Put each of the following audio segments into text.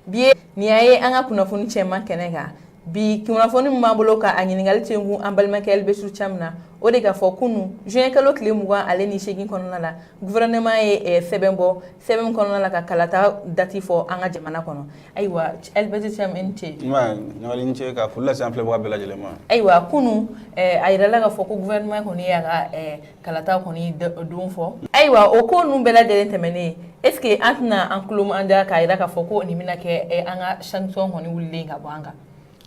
Bi ye nin y'a ye an ka kunnafoni cɛman kɛnɛ kan. Bi kunnafoni min b'an bolo ka a ɲininkali tenkun an balimakɛ Elbechir Thiam na, o de ka fɔ kunun juin kalo tile 28 kɔnɔna la, gouvernement ye sɛbɛn bɔ, sɛbɛn min kɔnɔna la ka kalata date fɔ an ka jamana kɔnɔ. Ayiwa, Elbechir Thiam, i ni ce. Ɲagali, ni ce, ka foli lase an filɛbaga bɛɛ lajɛlen ma. Ayiwa, kunun a yirala k'a fɔ ko gouvernement kɔni y'a ka kalata kɔni don fɔ. Ayiwa, o ko ninnu bɛɛ lajɛlen tɛmɛnen, est ce que an tɛna an tulo man da k'a yira k'a fɔ ko nin bɛna kɛ an ka sanction kɔni wulilen ka bɔ an kan?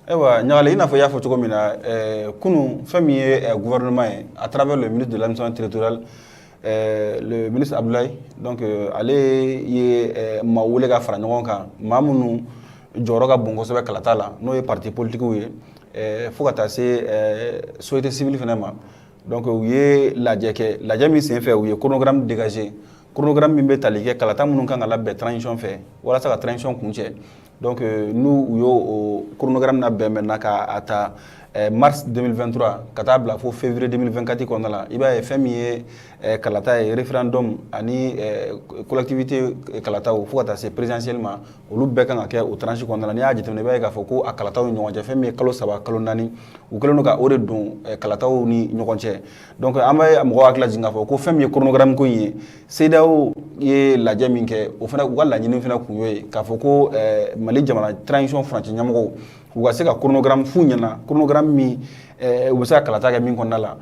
Ayiwa Ɲagali, i n'a fɔ i y'a fɔ cogo min na, kunun fɛn min ye gouvernement ye à travers le ministre de l'Administration territoriale, le ministre Abdoulaye, donc ale ye maa wele ka fara ɲɔgɔn kan, maa minnu jɔyɔrɔ ka bon kosɛbɛ kalata la, n'o ye parti politique ye, fo ka taa se société civile fana ma. Donc u ye lajɛ kɛ, lajɛ min senfɛ u ye chronogramme dégager, chronogramme min bɛ tali kɛ kalata minnu kan ka labɛn transition fɛ walasa ka transition kuncɛ. Donc n'u u y'o o chronogramme labɛn maintenant k'a ta mars 2023 ka taa bila fo février 2024 kɔnɔna la, i b'a ye fɛn min ye kalata ye, référendum ani collectivité kalataw fo ka taa se présidentielle ma, olu bɛɛ kan ka kɛ o tranche kɔnɔna la. N'i y'a jateminɛ, i b'a ye k'a fɔ ko a kalataw ni ɲɔgɔn cɛ, fɛn min ye kalo 3, kalo 4, u kɛlen don ka o de don kalataw ni ɲɔgɔn cɛ. Donc an bɛ mɔgɔw hakili lajigin k'a fɔ ko fɛn min ye chronogramme ko in ye, CEDEAO ye lajɛ min kɛ, o fana u ka laɲini fana kun y'o ye k'a fɔ ko Mali jamana transition furancɛ ɲɛmɔgɔw u ka se ka chronogramme f'u ɲɛna, chronogramme min u bɛ se ka kalata kɛ min kɔnɔna la.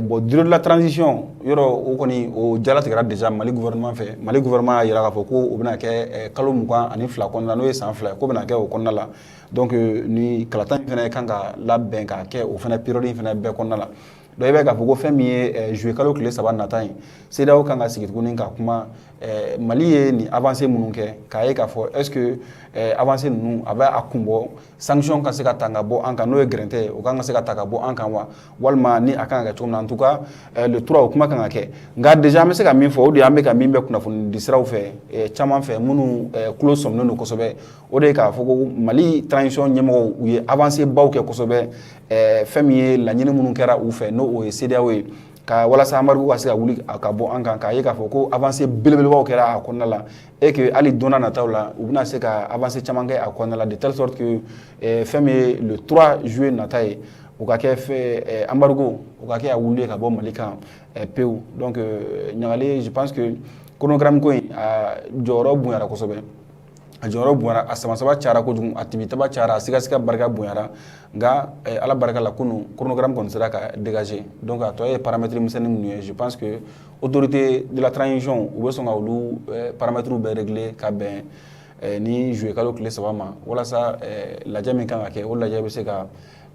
Bon, durée de la transition yɔrɔ, o kɔni o jalatigɛra déjà Mali gouvernement fɛ. Mali gouvernement y'a jira k'a fɔ ko o bɛna kɛ kalo 22 kɔnɔna la, n'o ye san 2 ye, k'o bɛna kɛ o kɔnɔna la. Donc ni kalata in fana kan ka labɛn k'a kɛ o fana période in fana bɛɛ kɔnɔna la. Donc i b'a ye k'a fɔ ko fɛn min ye juillet kalo tile 3 nata in, CEDEAO kan ka sigi tuguni ka kuma Mali ye nin avancée minnu kɛ, k'a ye k'a fɔ est ce que avancée ninnu a bɛ a kun bɔ sanction ka se ka ta ka bɔ an kan, n'o ye gɛrɛntɛ ye, o kan ka se ka ta ka bɔ an kan wa, walima ni a kan ka kɛ cogo min na. En tout cas, le 3, o kuma kan ka kɛ. Nka déjà an bɛ se ka min fɔ, o de ye an bɛ ka min bɛ kunnafoni di siraw fɛ caman fɛ, minnu tulo sɔminen don kosɛbɛ, o de ye k'a fɔ ko Mali transition ɲɛmɔgɔw u ye avancée baw kɛ kosɛbɛ. Fɛn min ye laɲini minnu kɛra u fɛ, n'o o ye CEDEAO ye, ka walasa embargo ka se ka wuli ka bɔ an kan, k'a ye k'a fɔ ko avancée belebelebaw kɛra a kɔnɔna la et que hali don n'a nataw la, u bɛna se ka avancée caman kɛ a kɔnɔna la, de telle sorte que fɛn min ye le 3 juillet nata ye, o ka kɛ fɛn embargo o ka kɛ a wuli ka bɔ Mali kan pewu. Donc Ɲagali, je pense que chronogramme ko in a jɔyɔrɔ bonyara kosɛbɛ, a jɔyɔrɔ bonyara, a sama sama cayara kojugu, a timitaba cayara, a sigasiga barika bonyara. Nka Ala barika la, kunun chronogramme kɔni sera ka dégager. Donc a tɔ ye paramètre misɛnnin minnu ye, je pense que autorité de la transition u bɛ sɔn ka olu paramètres bɛɛ régler ka bɛn ni juillet kalo tile 3 ma, walasa lajɛ min kan ka kɛ, o lajɛ bɛ se ka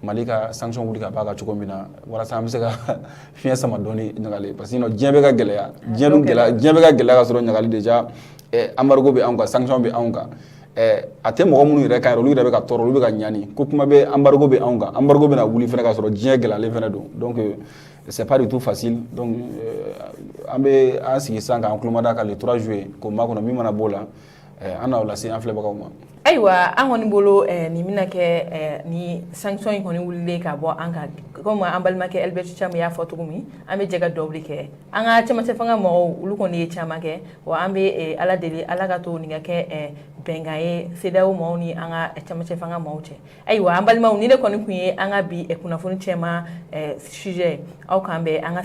Mali ka sanction wuli ka b'a kan cogo min na, walasa an bɛ se ka fiɲɛ sama dɔɔni, Ɲagali, parce que sinon diɲɛ bɛ ka gɛlɛya, diɲɛ dun gɛlɛya, diɲɛ bɛ ka gɛlɛya ka sɔrɔ Ɲagali, déjà embargo bɛ anw kan, sanction bɛ anw kan. A tɛ mɔgɔ minnu yɛrɛ kan yɛrɛ, olu yɛrɛ bɛ ka tɔɔrɔ, olu bɛ ka ɲani ko kuma bɛ embargo bɛ anw kan, embargo bɛna wuli fana ka sɔrɔ diɲɛ gɛlɛyalen fana don. Donc c'est pas du tout facile. Donc an bɛ an sigi sisan k'an tulomada kan le 3 juillet k'o makɔnɔ, min mana b'o la, an n'aw lase an filɛbagaw ma. Ayiwa, an kɔni bolo nin bɛna kɛ ni sanction in kɔni wulilen ka bɔ an kan, komi an balimakɛ Albert Thiam y'a fɔ cogo min, an bɛ jɛ ka dugawu de kɛ an ka cɛmancɛ fanga mɔgɔw, olu kɔni ye caman kɛ wa. An bɛ Ala deli, Ala ka to nin ka kɛ bɛnkan ye CEDEAO maaw ni an ka cɛmancɛ fanga maaw cɛ. Ayiwa, an balimaw, ni de kɔni tun ye an ka bi kunnafoni cɛman sujet ye. Aw k'an bɛn an ka